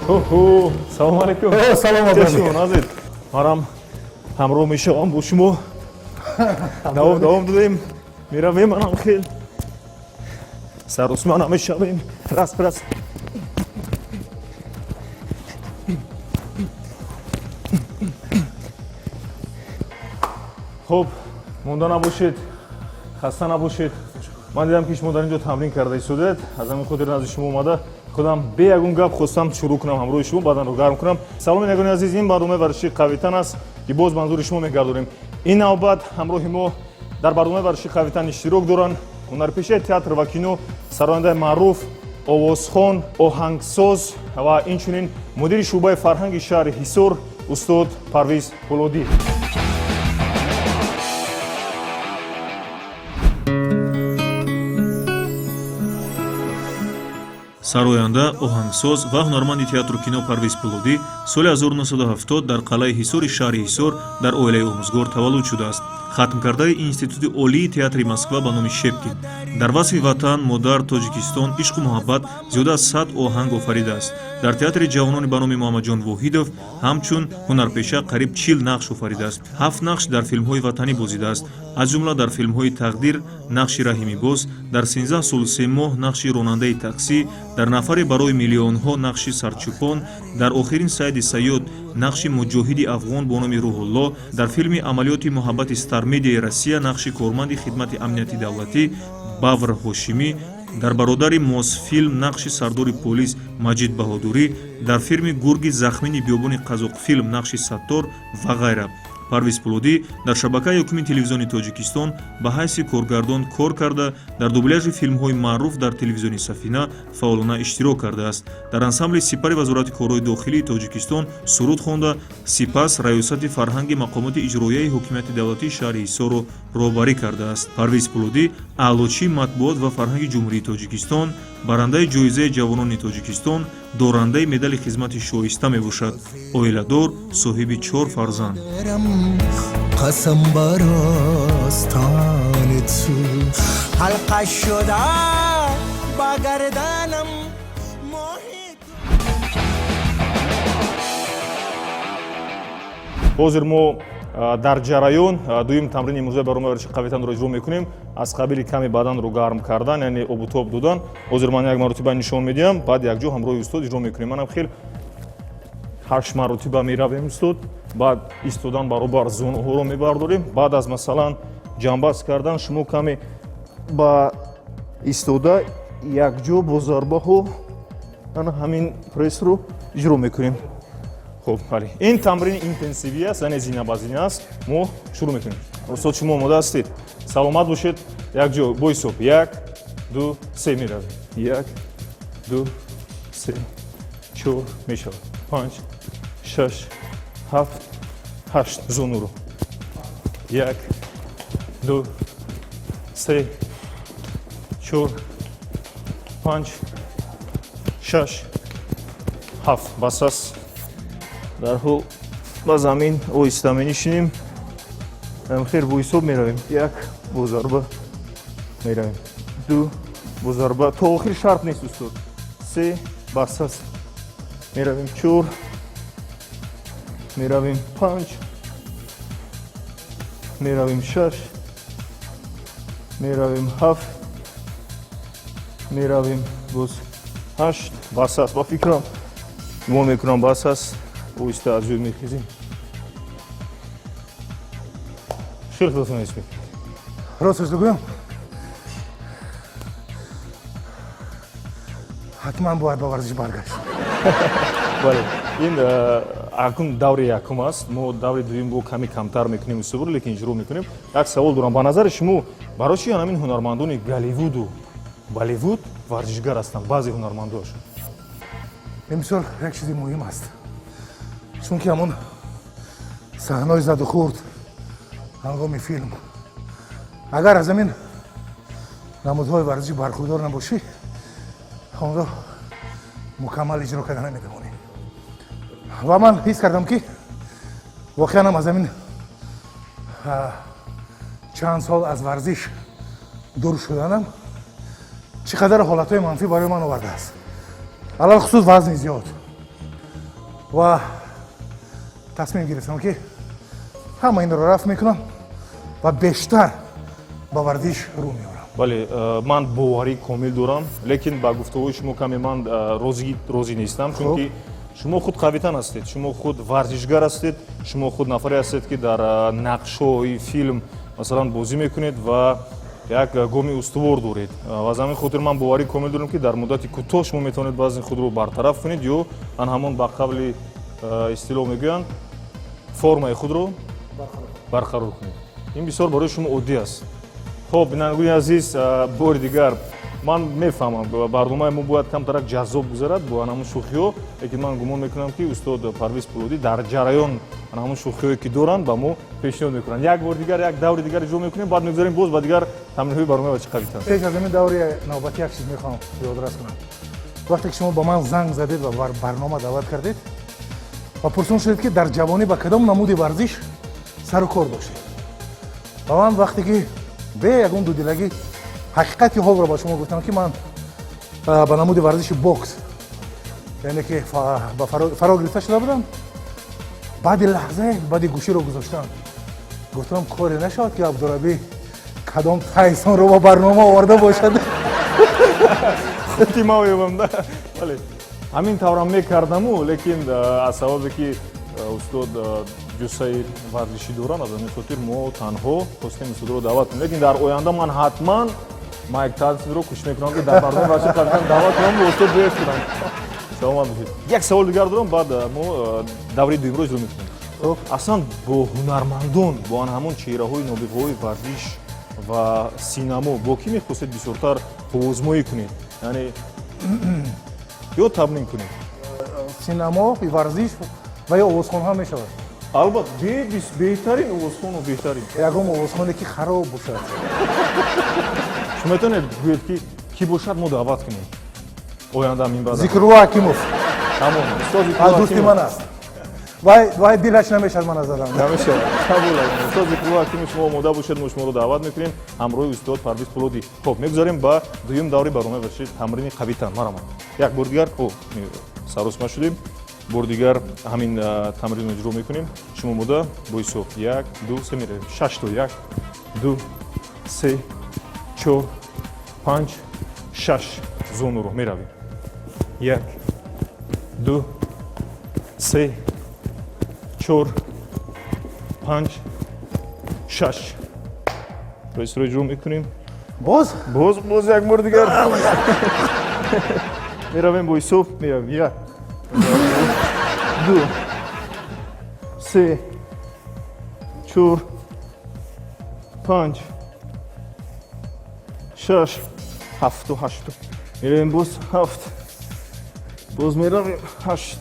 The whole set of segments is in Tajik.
Хо, салом алейкум. Салом алейкум. Назид. Манам ҳамроҳ мешавам бо шумо. Давом давом додем. Меравем манам хел. Сарусмана мешавем. Раз раз. Хуб, монда набошед, хаста набошед. Ман дидам, ки шумо дар ин ҷо тамрин карда истодед. Аз ҳамин хотир назди шумо омада худам бе ягон гап хостам шурӯъ кунам ҳамроҳи шумо, баданро гарм кунам. Салом, бинандагони азиз, ин барномаи варзишии Қавитан аст, ки боз манзури шумо мегардонем. Ин навбат ҳамроҳи мо дар барномаи варзишии Қавитан иштирок доранд ҳунарпешаи театр ва кино, сарояндаи маъруф, овозхон, оҳангсоз ва инчунин мудири шӯъбаи фарҳанги шаҳри Ҳисор, устод Парвиз Пулодӣ. Сароянда, оҳангсоз ва ҳунарманди театру кино Парвиз Пулодӣ соли 1970 дар қалъаи Ҳисори шаҳри Ҳисор дар оилаи омӯзгор таваллуд шудааст. Хатмкардаи Институти олии театри Москва ба номи Шепкин. Дар васфи ватан, модар, Тоҷикистон, ишқу муҳаббат зиёда аз 100 оҳанг офаридааст. Дар театри ҷавонони ба номи Муҳаммадҷон Воҳидов ҳамчун ҳунарпеша қариб 40 нақш офаридааст. Ҳафт нақш дар филмҳои ватанӣ бозидааст, аз ҷумла дар филмҳои «Тақдир» нақши Раҳимибоз, дар «13 солу 3 моҳ» нақши ронандаи таксӣ, дар «Нафаре барои миллионҳо» нақши сарчӯпон, дар «Охирин сайди саёд» нақши муҷоҳиди афғон бо номи Рӯҳулло, дар филми «Амалиёти муҳаббати Стармедиаи Россия» нақши корманди хидмати амнияти давлатӣ Бавр Ҳошимӣ, дар «Бародари Мосфилм» нақши сардори полис Маҷид Баҳодурӣ, дар филми «Гурги захмини биёбони Қазоқфилм» нақши Саттор ва ғайра. Парвиз Пулодӣ дар шабакаи якуми телевизиони Тоҷикистон ба ҳайси коргардон кор карда, дар дубляжи филмҳои маъруф дар телевизиони Сафина фаъолона иштирок кардааст. Дар ансамбли Сипари Вазорати корҳои дохилии Тоҷикистон суруд хонда, сипас раёсати фарҳанги мақомоти иҷроияи ҳокимияти давлатии шаҳри Ҳисорро роҳбарӣ кардааст. Парвиз Пулодӣ аълочии матбуот ва фарҳанги Ҷумҳурии Тоҷикистон, барандаи ҷоизаи ҷавонони Тоҷикистон, дорандаи медали хизмати шоиста мебошад. Оиладор, соҳиби чор фарзанд. قسم براستان تو حلقه شده با گردنم موی تو. Ҳозир мо дар ҷараён дуюм тамрини имрӯзаи барномаи варзиши Қавитанро иҷро мекунем, аз қабили ками баданро гарм кардан, яъне обутоб додан. Ҳозир ман як маротиба нишон медиҳам, баъд якҷо ҳамроҳи устод иҷро мекунем. Манам хел ҳашт маротиба меравем, устод, баъд истодан баробар зонуҳоро мебардорем. Баъд аз, масалан, ҷамъбаст кардан, шумо каме ба истода якҷо бо зарбаҳо ана ҳамин прессро иҷро мекунем. Хуб, бале, ин тамрини интенсивӣ аст, яъне зина ба зина аст. Мо шурӯъ мекунем. Устод, шумо омода ҳастед? Саломат бошед. Якҷо бо ҳисоб: як, ду, се, меравем. Як, ду, се, чор мешавад, панҷ, шаш, ҳафт, ҳашт. Зонуро: як, ду, се, чор, панҷ, шаш, ҳафт. Бас аст. Дарҳол ба замин оҳиста менишинем. Хер, бо ҳисоб меравем: як, бо зарба меравем, ду, бо зарба, то охир шарт нест, устод, се, бас аст, меравем, чор меравем, панҷ меравем, шаш меравем, ҳафт меравем, боз ҳашт. Бас аст, ба фикрам, гумон мекунам, бас аст. Оҳиста аз ҷой мехезем. Хеле худатон ҳис мекунед? Росташ бигӯям, ҳатман бояд ба варзиш баргашт. Бале, ин акун даври якум аст. Мо даври дуюм бо каме камтар мекунем устубро, лекин иҷро мекунем. Як савол дорам: ба назари шумо, барои чи ҳамин ҳунармандони Голливуду Болливуд варзишгар ҳастанд, баъзе ҳунармандоашон? Ин бисёр як чизи муҳим аст, чунки ҳамон саҳнаҳои заду хурд ҳангоми филм, агар аз ҳамин намудҳои варзишӣ бархурдор набошӣ, онро мукаммал иҷро карда наметавонӣ. Ва ман ҳис кардам, ки воқеан ҳам аз ҳамин чанд сол аз варзиш дур шуданам чӣ қадар ҳолатҳои манфӣ барои ман овардааст, алалхусус вазни зиёд. Ва тасмим гирифтам, ки ҳама инро рафт мекунам ва бештар ба варзиш рӯ меорам. Бале, ман боварӣ комил дорам, лекин ба гуфтаҳои шумо каме ман розӣ нестам, чунки шумо худ қавитан ҳастед, шумо худ варзишгар ҳастед, шумо худ нафаре ҳастед, ки дар нақшҳои филм, масалан, бозӣ мекунед ва як гоми устувор доред. Ва аз ҳамин хотир ман боварӣ комил дорам, ки дар муддати кӯтоҳ шумо метавонед вазни худро бартараф кунед ё ан ҳамон, ба қавли истилоҳ мегӯянд, формаи худро барқарор кунед. Ин бисёр барои шумо оддӣ аст. Хоб, бинандагони азиз, бори дигар ман мефаҳмам, барномаи мо бояд камтарак ҷаззоб гузарад бо ҳамон шӯхиҳо, лекин ман гумон мекунам, ки устод Парвиз Пулодӣ дар ҷараён ҳамон шӯхиҳое, ки доранд, ба мо пешниҳод мекунанд. Як бори дигар як даври дигар иҷро мекунем, баъд мегузарем боз ба дигар тамринҳои барномаи варзиши қавитан. Пеш аз ҳамин даври навбатӣ як чиз мехоҳам ёдрас кунам. Вақте ки шумо ба ман занг задед ва бар барнома даъват кардед ва пурсон шудед, ки дар ҷавонӣ ба кадом намуди варзиш сару кор доштед, ва ман вақте ки бе ягон дуdiлагӣ ҳақиқати ҳолро ба шумо гуфтам, ки ман ба намуди варзиши бокс, яъне ки ба фаро гирифта шуда будам, баъди лаҳзае баъди гӯширо гузоштам, гуфтам, коре нашавад, ки Абдурабӣ кадом Тайсонро ба барнома оварда бошад. Тимаоевам да. Бале, ҳамин таврам мекардаму, лекин аз сабабе ки устод ҷуссаи варзишӣ доранд, аз ҳамин хотир мо танҳо хостем устодро даъват кунем. Лекин дар оянда ман ҳатман Майк Тайсонро кӯшиш мекунам, ки дар барномаи варзиши қавитан даъват кунам ва устод дуэт кунам. Саломат бошед. Як савол дигар дорам, баъд мо даври дуюмро иҷро мекунем. Аслан бо ҳунармандон, бо ан ҳамон чеҳраҳои нобиғаҳои варзиш ва синамо бо кӣ мехостед бисёртар овозмоӣ кунед, яъне ё тамрин кунед? Синамо, варзиш ва ё овозхон ҳам мешавад? Албатта, беҳтарин овозхону беҳтарин. Ягон овозхоне, ки хароб бошад. Шумо метавонед гӯед, ки кӣ бошад, мо даъват кунем оянда минбаъд? Зикрулло Ҳакимов. Тамом, устод. Аз дӯсти ман аст. Вай дилаш намешад мана задан. Намешавад, қабул. Устод Зикрулло Ҳакимов, шумо омода бошед, мо шуморо даъват мекунем ҳамроҳи устод Парвиз Пулодӣ. Хоб, мегузарем ба дуюм даври барномаи варзиши тамрини қавитан. Марҳамат, як бори дигар. О, саросма шудем. Бори дигар ҳамин тамринро иҷро мекунем. Шумо омода? Бо ҳисоб як, ду, се меравем. Шашто: як, ду, се, чор, панҷ, шаш. Зонуро меравем: як, ду, се, чор, панҷ, шаш. Пресс-ро иҷро мекунем. Боз? Боз, боз як бор дигар меравем. Бо ҳисоб меравем: як, ду, се, чор, панҷ, шаш, ҳафту, ҳашту меравем, боз ҳафт, боз меравем ҳашт,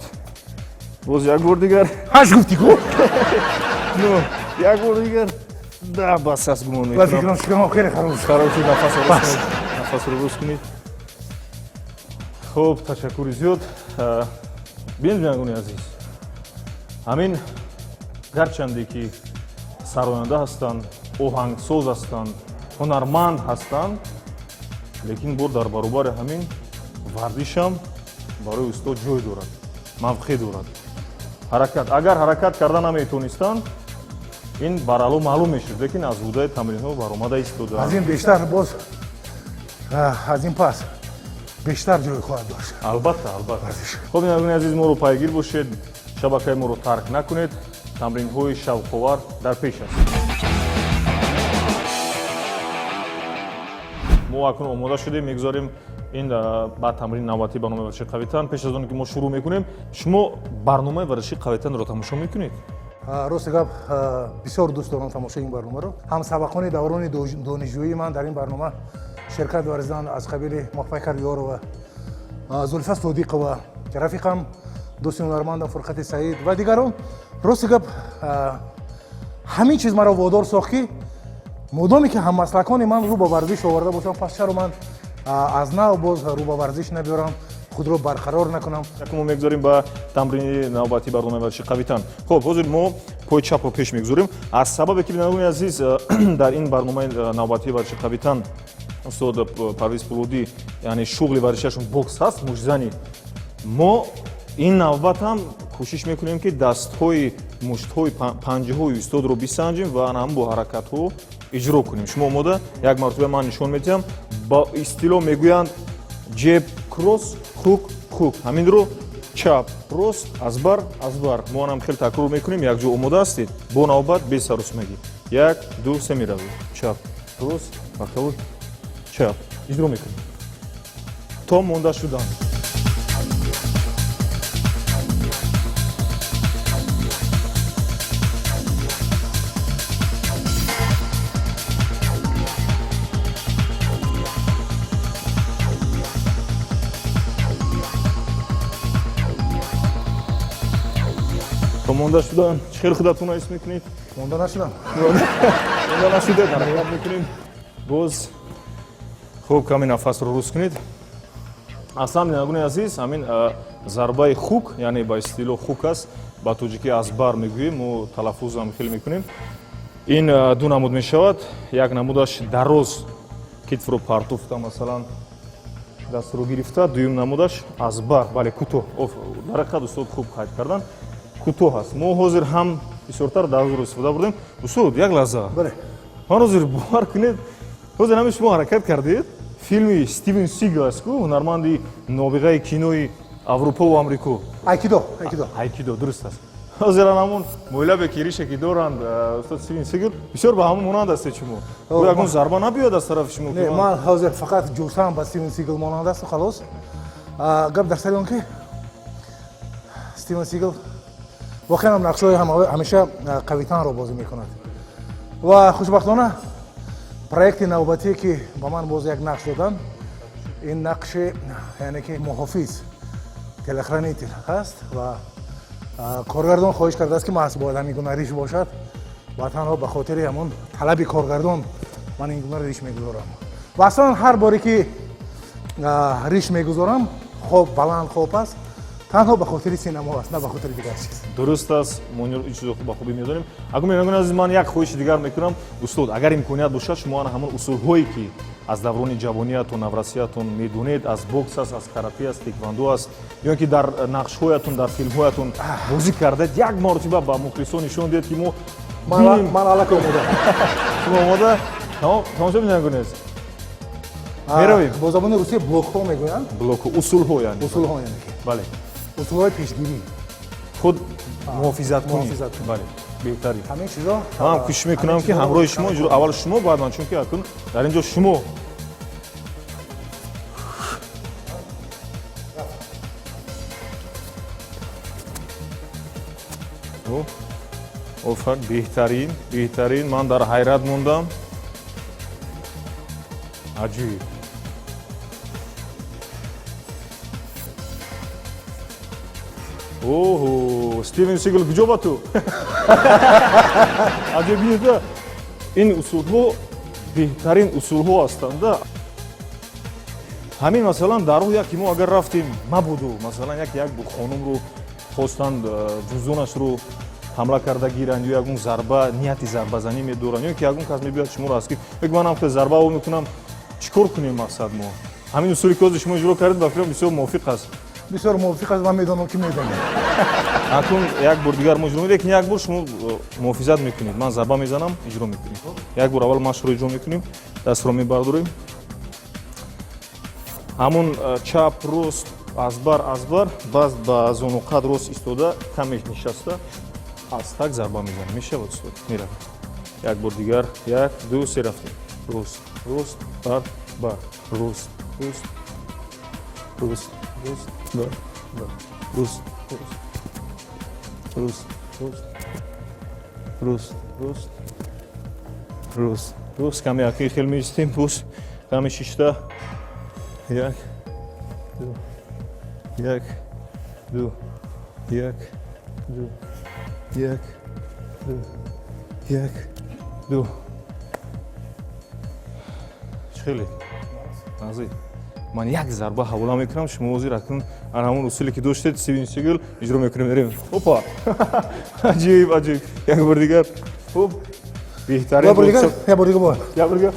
боз як бор дигар. Ҳашт гуфтӣ ку? Ну, як бор дигар да, бас аст, гумон Ба мекунам. фикрам, шикамам хеле хароб шуд. Хароб шуд. Нафасро рост кунед, нафасро рост кунед. Хуб, ташаккури зиёд. Бинед, бинандагони азиз, ҳамин гарчанде ки сароянда ҳастанд, оҳангсоз ҳастанд, ҳунарманд ҳастанд, лекин бор дар баробари ҳамин варзишам барои устод ҷой дорад, мавқеъ дорад. Ҳаракат, агар ҳаракат карда наметонистанд, ин барало маълум мешуд, лекин аз ҳудаи тамринҳо баромада истода. Аз ин бештар боз, аз ин пас бештар ҷой хоҳад дошт. Албатта, албатта. Хоб, бинандагони азиз, моро пайгир бошед, шабакаи моро тарк накунед, тамринҳои шавқовар дар пеш аст. Мо акнун омода шудем, мегузорем ин ба тамрини навбатӣ ба номи варзиши қавитан. Пеш аз оне ки мо шурӯъ мекунем, шумо барномаи варзиши қавитанро тамошо мекунед? Рости гап, бисёр дӯст дорам тамошои ин барномаро. Ҳамсабақони даврони донишҷӯии ман дар ин барнома ширкат варзиданд, аз қабили Моҳпайкар Ёрова, Зулфа Содиқова, рафиқам, дӯсти ҳунармандам Фурқати Саид ва дигарон. Рости гап, ҳамин чиз маро водор сохт, ки модоме ки ҳаммаслакони ман рӯ ба варзиш оварда бошам, пас чаро ман аз нав боз рӯ ба варзиш набиёрам, худро барқарор накунам? Якум, мо мегузорем ба тамрини навбатии барномаи варзиши қавитан. Хоб, ҳозир мо пои чапро пеш мегузорем, аз сабабе ки, бинандагони азиз, дар ин барномаи навбатии варзиши қавитан устод Парвиз Пулодӣ, яъне шуғли варзишашон бокс ҳаст, муштзанӣ. Мо Ин навбат ҳам кӯшиш мекунем, ки дастҳои, муштҳои, панҷаҳои устодро бисанҷем ва ана ҳам бо ҳаракатҳо иҷро кунем. Шумо омода? Як маротиба ман нишон медиҳам. Ба истилоҳ мегӯянд джеб, кросс, хук, хук. Ҳаминро чап, рост, аз бар, аз бар. Мо анам хеле такрор мекунем якҷо. Омода ҳастед? Бо навбат, бе саросимагӣ. Як, ду, се, меравед. Чап, рост, боковой, чап. Иҷро мекунем то монда шудан. То монда шудан. Чӣ хел худатонро ҳис мекунед? Монда нашудам. Монда нашудед? Ҳаракат мекунем боз. Хуб, каме нафасро рост кунед. Аслан, бинандагони азиз, ҳамин зарбаи хук, яъне ба истилоҳ хук аст, ба тоҷикӣ аз бар мегӯем, мо талаффузам хеле мекунем. Ин ду намуд мешавад. Як намудаш дароз, китфро партофта, масалан, дастро гирифта. Дуюм намудаш аз бар, бале, кӯтоҳ. Дар ҳақиқат устод хуб қайд карданд, кӯтоҳ аст. Мо ҳозир ҳам бисёртар дарозро истифода бурдем. Устод, як лаҳза. Бале. Ман ҳозир, бовар кунед, ҳозир ҳамин шумо ҳаракат кардед, филми Стивен Сигал аст ку, ҳунарманди нобиғаи кинои Аврупо ва Амрико. Айкидо, айкидо. Айкидо, дуруст аст. Ҳозир ҳамон мӯйлабе ки, рише ки доранд устод Стивен Сигал, бисёр ба ҳамон монанд ҳастед шумо. Ягон зарба набиёд аз тарафи шумо? Не, ман ҳозир фақат ҷурсам ба Стивен Сигал монанд асту халос. Гап дар сари он ки Стивен Сигал воқеан ҳам нақшҳои ҳамеша қавитанро бозӣ мекунад ва хушбахтона проекти навбатие ки ба ман боз як нақш доданд, ин нақши, яъне ки муҳофиз, телохранитель ҳаст ва коргардон хоҳиш кардааст, ки маҳз бояд ҳамин гуна риш бошад ва танҳо ба хотири ҳамон талаби коргардон ман ин гуна риш мегузорам. Ва аслан ҳар боре ки риш мегузорам, хоб баланд хоб аст, танҳо ба хотири синамо аст, на ба хотири дигар чиз. Дуруст аст, мо ин чизро ба хубӣ медонем. Акун, бинандагони азиз, ман як хоҳиши дигар мекунам. Устод, агар имконият бошад, шумо ана ҳамон усулҳое ки аз даврони ҷавониятон, наврасиятон медонед, аз бокс аст, аз карате аст, теквандо аст, ё ки дар нақшҳоятон, дар филмҳоятон бозӣ кардаед, як маротиба ба мухлисон нишон диҳед, ки мо Ман аллакай омода. Шумо омода? Тамом, тамошо, бинандагони азиз, меравем. Бо забони русия блокҳо мегӯянд. Блокҳо, усулҳо яъне. Усулҳо, яъне ки Бале. Усулҳои пешгирӣ. Худ муҳофизаткунӣ. Муҳофизаткунӣ. Бале, беҳтарин. Ҳамин чизо. Ман кӯшиш мекунам, ки ҳамроҳи шумо иҷро, аввал шумо, баъд ман, чунки акун дар ин ҷо шумо. Офар, беҳтарин, беҳтарин! Ман дар ҳайрат мондам. Аҷиб! Оҳо, Стивен Сигал куҷо ба ту? Аҷиб! Бинед, ин усулҳо беҳтарин усулҳо ҳастанд. Ҳамин, масалан, дар роҳ яке мо агар рафтем, мабуду, масалан, як хонумро хостанд ҷуздонашро ҳамла карда гиранд ё ягон зарба, нияти зарбазанӣ медоранд, ё ки ягон кас мебиёяд шуморо аз ки манам хеле зарба о мекунам, чӣ кор кунем? Мақсад, мо ҳамин усуле ки ҳозир шумо иҷро кардед, ба фикрам, бисёр мувофиқ аст. Бисёр мувофиқ аст, ман медонам, ки медонем. Акнун як бор дигар мо иҷро, лекин як бор шумо муҳофизат мекунед, ман зарба мезанам, иҷро мекунед. Як бор аввал машқро иҷро мекунем. Дастро мебардорем, ҳамон чап, рост, аз бар, аз бар, баъд ба зонуқад рост истода, каме нишаста, аз так зарба мезанем. Мешавад, устод? Меравем як бор дигар. Як, ду, се, рафтем. Рост, рост, бар, бар, рост, рост, рост, рост, бар, бар, рост, рост, рост, рост, рост, рост, рост, рост. Каме акин хел меистем, боз каме шишта. Як, ду, як, ду, як, ду, як, ду, як, ду. Чӣ хеле назир, ман як зарба ҳавола мекунам, шумо ҳозир акнун ан ҳамон усуле ки доштед, Стивен Сигал, иҷро мекунем. Мерем. Опа, аҷиб, аҷиб! Як бор дигар. Хуб, беҳтарин. Як бор дигар, як бор дигар бояд. Як бор дигар.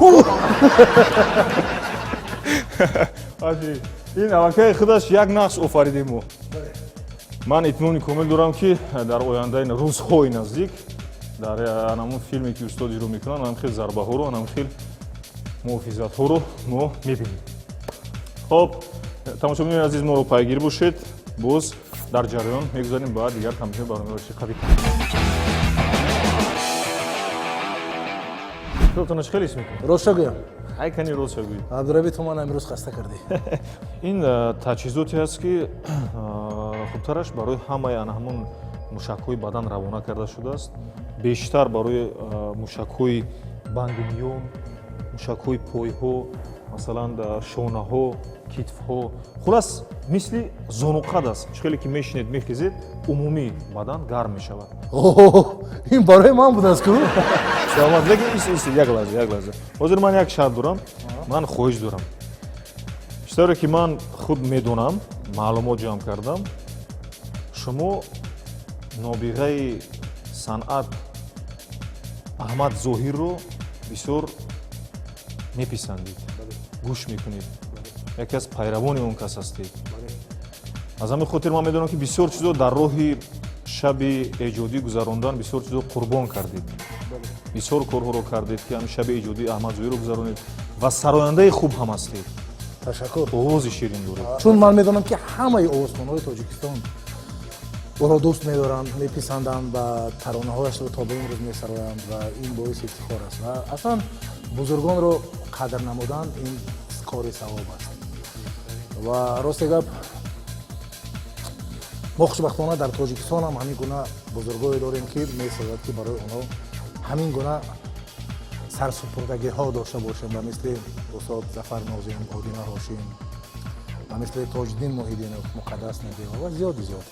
Аҷиб! Ин аллакай худаш як нақш офаридем мо. Ман итминони комил дорам, ки дар ояндаи рӯзҳои наздик дар анамун филме, ки устод иҷро мекунанд, анам хел зарбаҳоро, анам хел муҳофизатҳоро мо мебинем. Хоб, тамошобинони азиз, моро пайгир бошед. Боз дар ҷараён мегузарем ба дигар тамошои барномаи варзиши қавитан. Худатонро чӣ хел ҳис мекунед? Рост гӯям? Ҳай, кани, рост гӯед. Абдураби, ту ман имрӯз хаста кардӣ. Ин таҷҳизоте аст, ки хубтараш барои ҳамаи ана ҳамон мушакҳои бадан равона карда шудааст, бештар барои мушакҳои банди миён, мушакҳои пойҳо, масалан, шонаҳо, китфҳо, хулас, мисли зонуқад аст. Чӣ хеле ки мешинед, мехезед, умумӣ бадан гарм мешавад. Ин барои ман будааст ку? Саломат. Лекин як лаҳза, як лаҳза. Ҳозир ман як шарт дорам, ман хоҳиш дорам. Чӣ ки ман худ медонам, маълумот ҷамъ кардам, шумо нобиғаи санъат Аҳмад Зоҳирро бисёр меписандид, гӯш мекунед, яке аз пайравони он кас ҳастед. Аз ҳамин хотир ман медонам, ки бисёр чизо дар роҳи шаби эҷодӣ гузарондан, бисёр чизо қурбон кардед, бисёр корҳоро кардед, ки ҳамин шаби эҷодии Аҳмад Зоҳирро гузаронед, ва сарояндаи хуб ҳам ҳастед. Ташаккур. Овози ширин доред. Чун ман медонам, ки ҳамаи овозхонҳои Тоҷикистон ӯро дӯст медоранд, меписанданд ва таронаҳояшро то ба имрӯз месароянд, ва ин боиси ифтихор аст. Ва аслан бузургонро қадр намудан ин кори савоб аст. Ва росте гап, мо хушбахтона дар Тоҷикистон ҳам ҳамин гуна бузургое дорем, ки месозад, ки барои онҳо ҳамин гуна сарсупурдагиҳо дошта бошем, ба мисли устод Зафар Нозим, Одина Ҳошим, ба мисли Тоҷиддин Муҳиддинов, Муқаддас Набиева ва зиёди зиёд,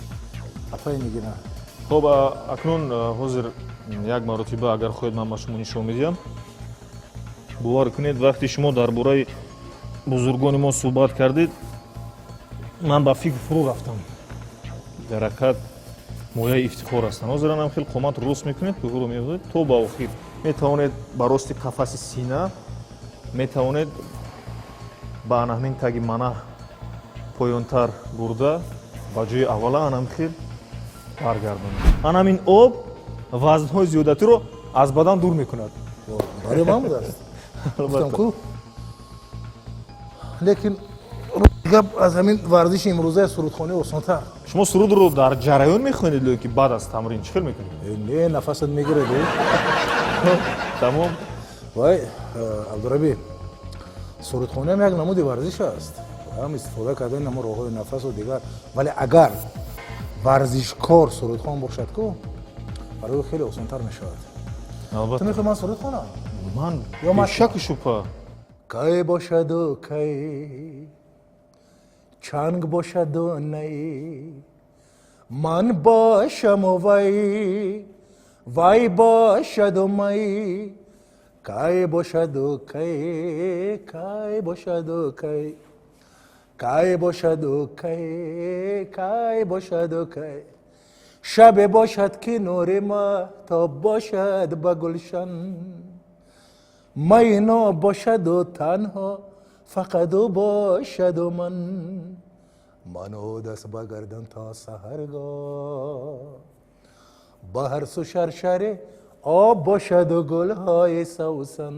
апаи Нигина. Хоб, акнун ҳозир як маротиба, агар хоҳед, ман ба шумо нишон медиҳам. Бовар кунед, вақте шумо дар бораи бузургони мо суҳбат кардед, ман ба фикр фурӯ рафтам. Дар ҳақиқат мояи ифтихор ҳастанд. Ҳозир анам хел қомат рост мекунед, пӯҳуро меоед то ба охир. Метавонед ба рости қафаси сина, метавонед ба анаҳмин таги манаҳ поёнтар бурда, ба ҷои аввала анам хел баргардонед. Анамин об вазнҳои зиёдатиро аз бадан дур мекунад. Барои ман будааст, гуфтам ку. Лекин гап, аз ҳамин варзиши имрӯза сурудхонӣ осонтар. Шумо сурудро дар ҷараён мехонед ё ки баъд аз тамрин чӣ хел мекунед? Не, нафасат мегирад. Тамом. Вай, Абдурабӣ, сурудхониам як намуди варзиш аст, ҳам истифода кардани намо роҳҳои нафасу дигар. Вале агар варзишкор сурудхон бошад ку, барои ӯ хеле осонтар мешавад. Ту мехоҳӣ ман суруд хонам? Ман бешаку шубҳа. Кай бошаду кай чанг бошаду най, ман бошаму вай, вай бошаду май, кай бошаду кай, кай бошаду кай, кай бошаду кай, кай бошаду кай, шабе бошад, ки нури маҳтоб бошад ба гулшан, майно бошаду танҳо фақат ӯ бошаду ман, ману даст ба гардан то саҳаргоҳ, ба ҳар су шаршаре об бошаду гулҳои савсан.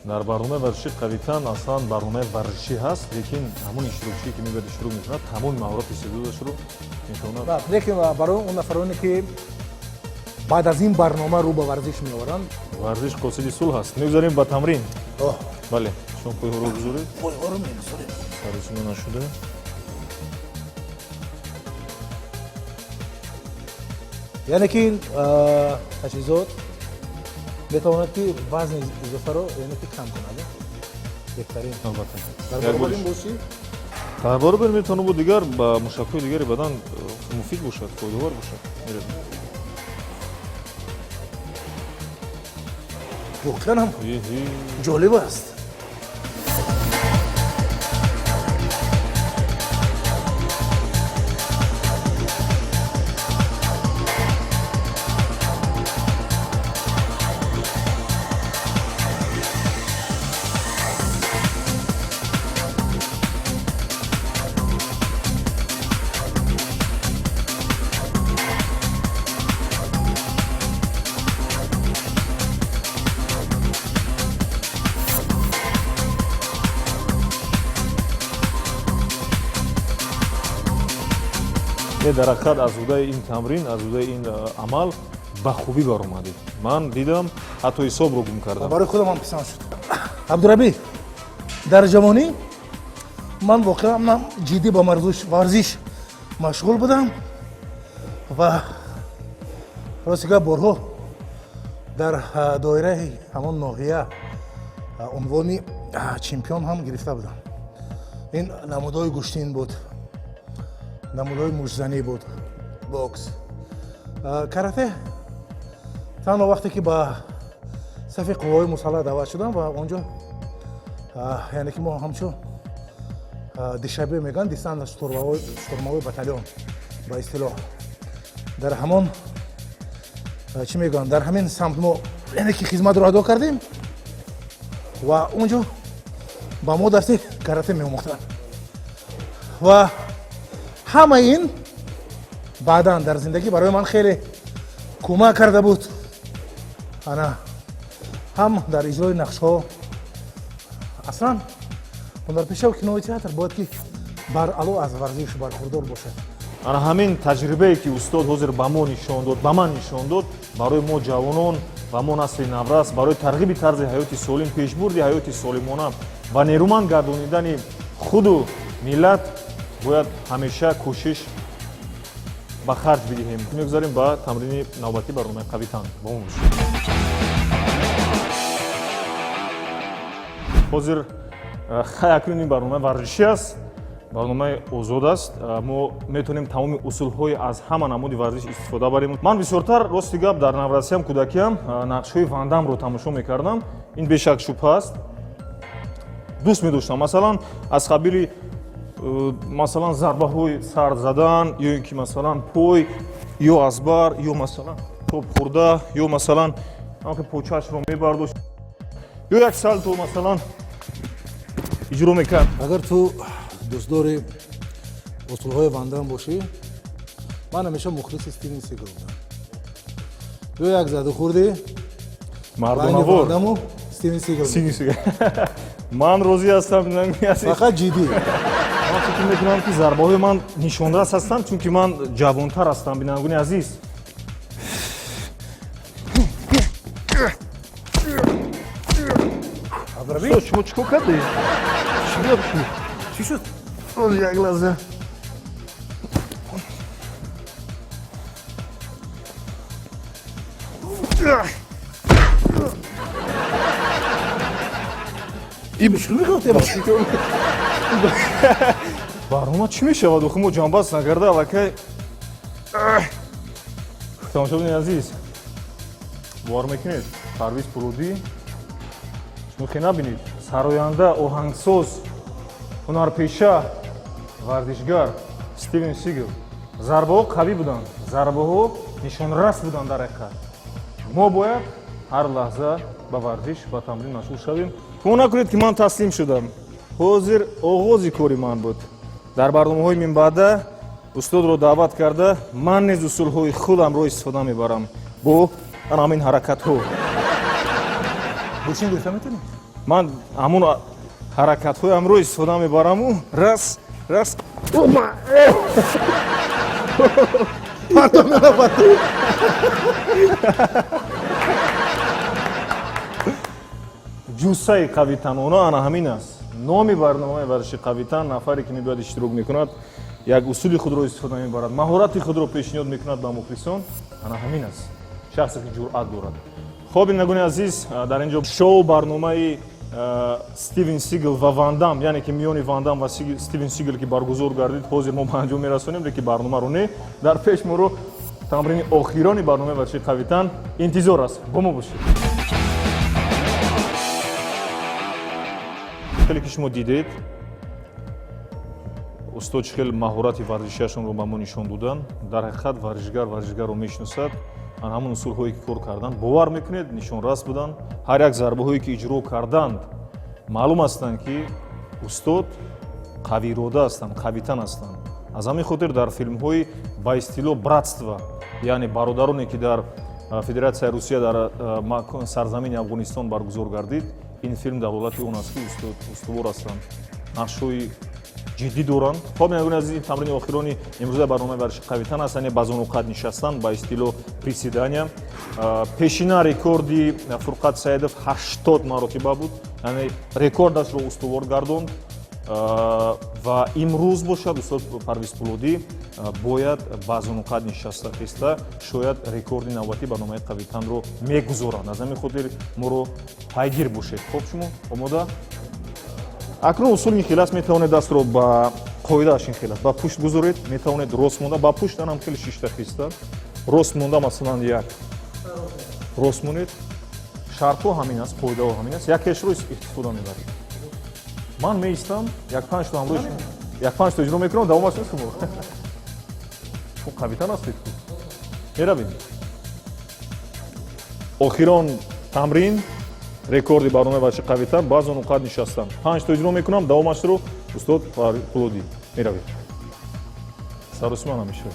Дар барномаи варзиши қавитан аслан барномаи варзишӣ ҳаст, лекин ҳамон иштирокчие, ки мебояд иштирок мекунад, тамоми маҳорати истеъдодашро метавонад. Лекин барои он нафароне, ки баъд аз ин барнома рӯ ба варзиш меоваранд. Варзиш қосиди сулҳ аст. Мегузарем ба тамрин. Бале, шумо пойҳоро гузоред. Пойҳоро мегузорем. Саросима нашуда. Яъне ки ин таҷҳизот метавонад, ки вазни изофаро, яъне ки, кам кунад, беҳтарин. Албатта. Дар баробари ин бошӣ. Дар баробари метавонад бо дигар ба мушакҳои дигари бадан муфид бошад, фоидаовар бошад. Воқеан ҳам ҷолиб аст. Не, дар ҳақиқат аз уҳдаи ин тамрин, аз уҳдаи ин амал ба хубӣ баромадед. Ман дидам, ҳатто ҳисобро гум кардам. Барои худам ҳам писанд шуд. Абдурабӣ, дар ҷавонӣ ман воқеан ман ҷиддӣ ба варзиш машғул будам ва рости гап, борҳо дар доираи ҳамон ноҳия унвони чемпион ҳам гирифта будам. Ин намудҳои гӯштин буд, намудҳои муштзанӣ буд, бокс, карате. Танҳо вақте ки ба сафи қувваҳои мусаллаҳ даъват шудам ва он ҷо, яъне ки мо ҳамчун ДШБ мегӯянд, десантно штурмовой батальон ба истилоҳ, дар ҳамон, чӣ мегӯянд, дар ҳамин самт мо, яъне ки, хизматро адо кардем ва он ҷо ба мо дарси карате меомӯхтанд. Ва ҳамаи ин баъдан дар зиндагӣ барои ман хеле кӯмак карда буд, ана ҳам дар иҷрои нақшҳо. Аслан ҳунарпешаи кинои театр бояд ки баръало аз варзиш бархурдор бошад. Ана ҳамин таҷрибае, ки устод ҳозир ба мо нишон дод, ба ман нишон дод, барои мо ҷавонон ва мо насли наврас, барои тарғиби тарзи ҳаёти солим, пешбурди ҳаёти солимона ва нерӯманд гардонидани худу миллат бояд ҳамеша кӯшиш ба харҷ бидиҳем. Мегузарем ба тамрини навбатӣ барномаи «Қавитан». Бо мо бошед. Ҳозир хай, акнун ин барномаи варзишӣ аст, барномаи озод аст. Мо метавонем тамоми усулҳои аз ҳама намуди варзиш истифода барем. Ман бисёртар, рости гап, дар наврасиям, кӯдакиам нақшҳои Вандамро тамошо мекардам. Ин бешак шубҳа аст, дӯст медоштам. Масалан, аз қабили масалан, зарбаҳои сар задан, ё ин ки, масалан, пой ё азбар, ё, масалан, топ хӯрда, ё, масалан, ҳамки почашро мебардошт, ё як салто, масалан, иҷро мекард. Агар ту дӯстдори усулҳои Вандам бошӣ, ман ҳамеша мухлиси Стивен Сигал будам. Ё як задухӯрди мардонавор Вандаму Стивен Сигал. Стивен Сигал. Ман розӣ ҳастам. Фақат ҷиддӣ. Ман фикр мекунам, ки зарбаҳои ман нишонрас ҳастанд, чунки ман ҷавонтар ҳастам, бинандагони азиз. Устод, шумо чӣ кор кардед? Чӣ гап шуд? Чӣ шуд? Як лаҳза. Чӣ мехоҳед? Барнома чӣ мешавад охи? Мо ҷанбаст накарда аллакай. Тамошобини азиз, бовар мекунед, Парвиз Пулодӣ, шумо хе набинед, сароянда, оҳангсоз, ҳунарпеша, варзишгар Стивен Сигел. Зарбаҳо қавӣ буданд, зарбаҳо нишонрас буданд. Дар ҳақиқат мо бояд ҳар лаҳза ба варзиш, ба тамрин машғул шавем. Гумон накунед, ки ман таслим шудам. Ҳозир оғози кори ман буд. Дар барномаҳои минбаъда устодро даъват карда, ман низ усулҳои худамро истифода мебарам бо ана ҳамин ҳаракатҳо. Гӯштин гирифта метавонӣ? Ман ҳамун ҳаракатҳоямро истифода мебараму рас рас. Пардон, пардон. Ҷуссаи қавитанона ана ҳамин аст. Номи барномаи варзиши «Қавитан». Нафаре, ки мебояд иштирок мекунад, як усули худро истифода мебарад, маҳорати худро пешниҳод мекунад ба мухлисон. Ана ҳамин аст шахсе, ки ҷуръат дорад. Хоб, бинандагони азиз, дар ин ҷо шоу барномаи Стивен Сигл ва Вандам, яъне ки миёни Вандам ва Стивен Сигл, ки баргузор гардид, ҳозир мо ба анҷом мерасонем, леки барномаро не. Дар пеш моро тамрини охирони барномаи варзиши «Қавитан» интизор аст. Бо мо бошед. Хеле ки шумо дидед, устод чӣ хел маҳорати варзишиашонро ба мо нишон доданд. Дар ҳақиқат варзишгар варзишгарро мешиносад. Ан ҳамон усулҳое, ки кор карданд, бовар мекунед, нишонрас буданд. Ҳар як зарбаҳое, ки иҷро карданд, маълум ҳастанд, ки устод қавиирода ҳастанд, қавитан ҳастанд. Аз ҳамин хотир дар филмҳои ба истилоҳ «Братство», яъне бародароне, ки дар Федератсияи Русия, дар сарзамини Афғонистон баргузор гардид, ин филм далолати он аст, ки устод устувор ҳастанд. Нақшҳои Ҷиддӣ доранд. Хоб, бинандагони азиз, ин тамрини охирони имрӯза барномаи варзиши қавитан аст, яъне ба зонуқад нишастан, ба истилоҳ приседания. Пешина рекорди Фурқат Саидов 80 маротиба буд, яъне рекордашро устувор гардонд. Ва имрӯз бошад, устод Парвиз Пулодӣ бояд ба зонуқад нишаста хеста, шояд рекорди навбатии барномаи қавитанро мегузоранд. Аз ҳамин хотир моро пайгир бошед. Хоб, шумо омода? Акнун усул ин хел аст: метавонед дастро, ба қоидааш ин хел аст, ба пушт гузоред, метавонед рост монда, ба пушт анам хеле шишта хиста, рост монда, масалан, як рост монед. Шартҳо ҳамин аст, қоидаҳо ҳамин аст. Якешро истифода мебаред. Ман меистам, як панҷто ҳамроҳи шумо, як панҷто иҷро мекунам, давомаш шумо. Шумо қавитан ҳастед ку. Меравем. Охирон тамрин, рекорди барномаи варзиши қавитан, ба зонуқад нишастан. Панҷто иҷро мекунам, давомашро устод Пулодӣ. Меравем. Саросима намешавад.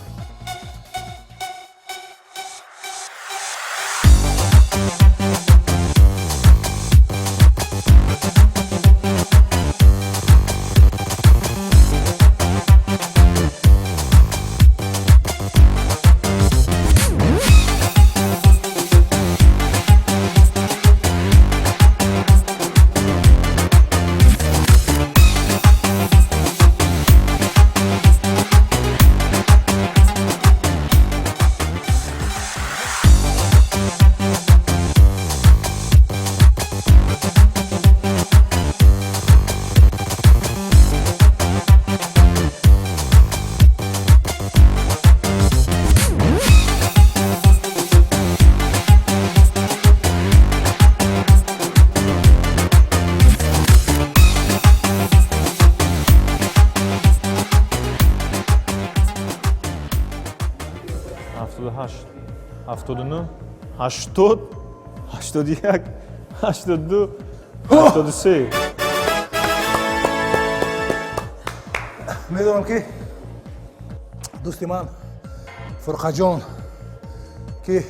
78, 79, 80, 81, 82, 83. Медонам, ки дӯсти ман Фурқаҷон, ки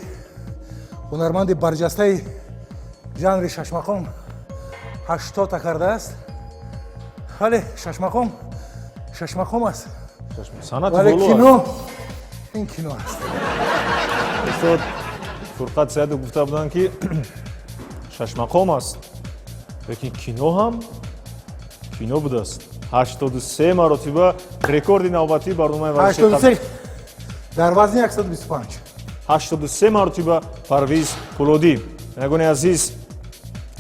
ҳунарманди барҷастаи жанри шашмақом, 80-та кардааст, вале шашмақом шашмақом аст. Санъати вале боло. Кино ин кино аст. Устод Фурқат Саидов гуфта буданд, ки шашмақом аст, лекин кино ҳам кино будааст. 83 маротиба, рекорди навбатии барномаи варзиши 83 дар вазни 125. 83 маротиба, Парвиз Пулодӣ. Бинандагони азиз,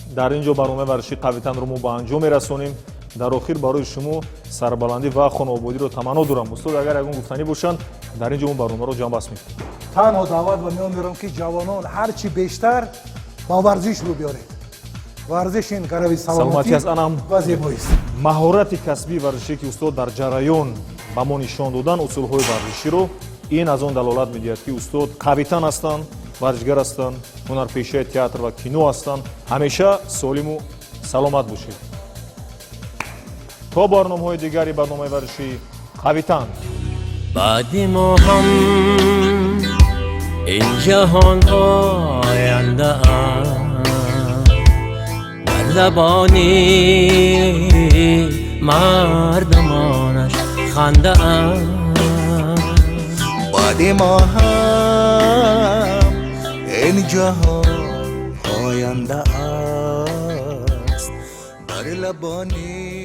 дар ин ҷо барномаи варзиши қавитанро мо ба анҷом мерасонем. Дар охир барои шумо сарбаландӣ ва хонаободиро таманно дорам. Устод, агар ягон гуфтанӣ бошанд, дар ин ҷо мо барномаро ҷамъбаст мекунем. Танҳо даъват ба миён меорам, ки ҷавонон ҳарчи бештар ба варзиш рӯ биёред. Варзиш ин гарави саломатӣ саломатӣ аст. Анам ва зебоист. Маҳорати касбии варзишие, ки устод дар ҷараён ба мо нишон доданд, усулҳои варзиширо, ин аз он далолат медиҳад, ки устод қавитан ҳастанд, варзишгар ҳастанд, ҳунарпешаи театр ва кино ҳастанд. Ҳамеша солиму саломат бошед. То барномаҳои дигари барномаи варзишии қавитан. Баъди мо ҳам ин ҷаҳон оянда аст, бар лабони мардумонаш ханда аст. Баъди мо ҳам ин ҷаҳон оянда аст, бар лабони